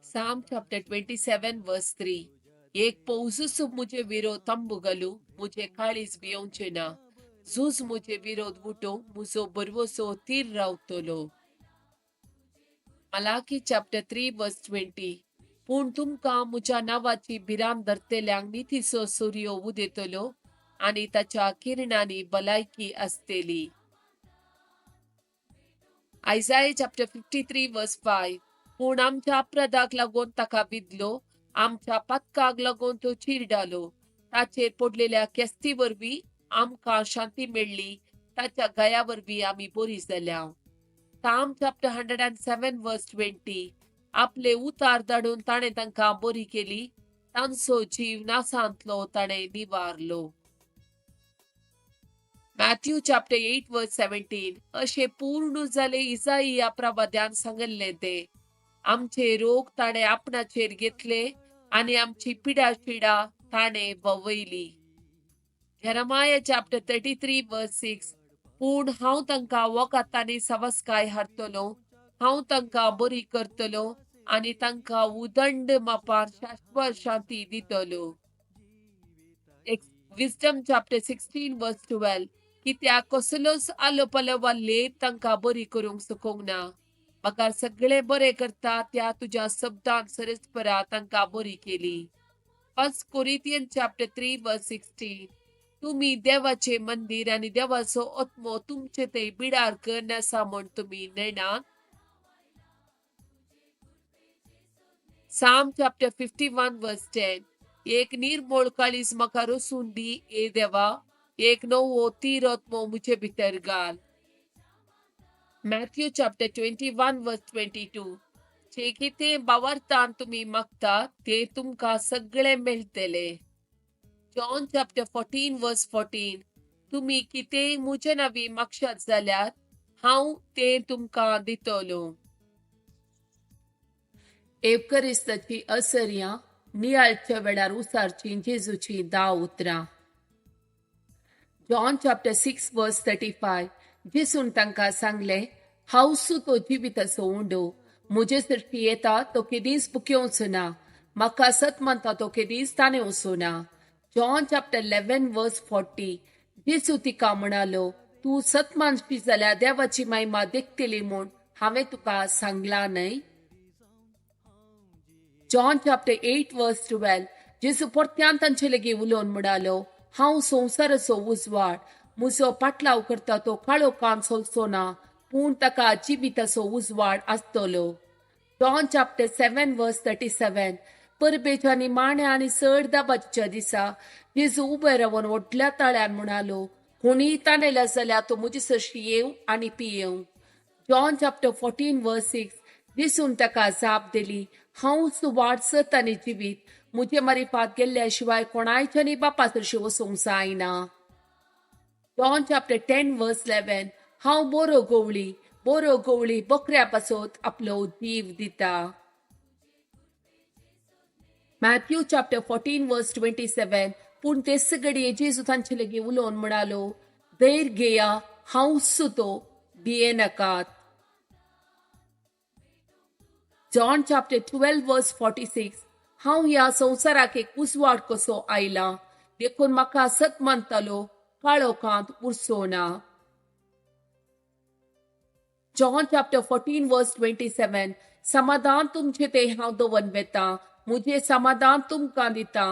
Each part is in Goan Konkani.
Psalm chapter 27 verse 3. एक पौजूस मुझे विरोध तंबुगलू मुझे काळीज भियोवचें ना. झूज मुझे विरोध उठो मुजो बरवसो तीर रावतलो. Malachi chapter 3 verse 20. पूण तुमकां म्हज्या नांवाची भिरांत धरतल्यांक नितीचो सुर्यो उदेतलो आनी ताच्या किरणांनी भलायकी आसतली. Isaiah chapter 53 verse 5. पूण आमच्या अपराधाक लागून ताका विदलो, आमच्या पातकाक लागून तो चिरडालो. ताचेर पडलेल्या केस्ती वरवीं आमकां शांती मेळ्ळी, ताच्या गया वरवीं आमी बरी जाल्या. Psalm chapter 107 verse 20. आपले उतार धाडून ताणें तांकां बरी केली, तांचो जीव नासांतलो ताणें निवारलो. Matthew chapter 8 verse 17. अशें पूर्ण जालें इजाईया प्रवाद्यान सांगिल्लें तें. आमचे रोग ताणें आपणाचेर घेतले आनी आमची पिडा शिडा ताणें ववयली. Jeremiah chapter 33 verse 6. पूण हांव तांकां वखदांनी सवसकाय हाडटलो, हांव तांकां बरी करतलो आनी तांकां उदंड मापार शाश्वत शांती दितलो. Wisdom chapter 16 verse 12. कित्याक कसलोच आलो पालो वा लेप तांकां बरी करूंक शकूंक ना, मगर सगळे बरे करता त्या तुज्या शब्दान सरस्परा तांकां बरी केली. 1 Corinthians chapter 3 verse 16. तुमी देवाचे मंदिर आनी देवाचो आत्मो तुमचे ते बिडार करनासा म्हूण तुमी नेणात. Psalm chapter 51 verse 10. एक निर्मळ काळीज म्हाका रसून दी ए देवा, एक नवो तीर आत्मो म्हजे भितर घाल. Matthew chapter 21 verse 22. जे कितें बावरतान तुमी मागता ते तुमकां सगळें मेळटलें. John chapter 14 verse 14. तुमी कितेंय म्हजे नांवी मागशात जाल्यार हांव तें तुमकां दितलो. एवकरिस्ताची असर्यां नियाळच्या वेळार उसारचीं जेजूचीं 10 उतरां. John chapter 6 verse 35. जेजून तांकां सांगलें, हांव तो जिविताचो उंडो, म्हजे सरशी येता तो केदींच भुकेवचो ना, म्हाका सत मानता तो केदींच ताणेवचो ना. John chapter 11 verse 40. जेजू तिका म्हणालो, तूं सत मानशी जाल्यार देवाची महिमा देखतली म्हूण हांवें तुका सांगलां न्हय. John chapter 8 verse 12. जेजू परत्यान तांचे लागीं उलोवन म्हणालो, हांव संवसाराचो उजवाड, म्हजो पाटलाव करता तो काळो कान सोलचो ना, पूण ताका जिविताचो उजवाड आसतलो. John chapter 7 verse 37. परबेच्या निमाण्या आनी चड दाबाच्या दिसा जेजू उबे रावन व्हडल्या ताळ्यान म्हणालो, कोणीय ताणेला जाल्यार तो म्हजे सरशी येवं आनी पियेवं. John chapter 14 verse 6. जेजून ताका जाप दिली, हांव वाट सत आनी जिवीत, म्हजे मारिफात गेल्ल्या शिवाय कोणायच्यानी बापा सरशी वचूंक जायना. John chapter 10 verse 11. हांव बरो गवळी, बरो गवळी बकऱ्या पासत आपलो जीव दिता. Matthew chapter 14 verse 27. पूण तेच घडये जेजू तांचे लागीं उलोवन म्हणालो, धैर्य घेया, हांव सुतो, भियेनाकात. John chapter 12 verse 46. हांव ह्या संवसाराक एक उजवाड कसो आयला, देखून म्हाका सत मानतालो काळोखांत उरचो ना. John chapter 14 verse 27. समाधान तुमचे ते हांव दवर वेता, म्हजें समाधान तुमकां दिता,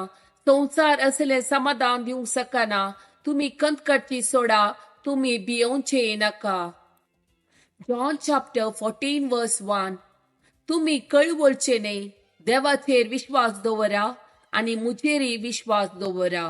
संवसार असलें समाधान दिवंक शकना. तुमी कंत काडची सोडा, तुमी भियोवचे नाका. John chapter 14 verse 1. तुमी कळवळचे न्हय, देवाचेर विश्वास दवरा आनी म्हजेरय विश्वास दवरा.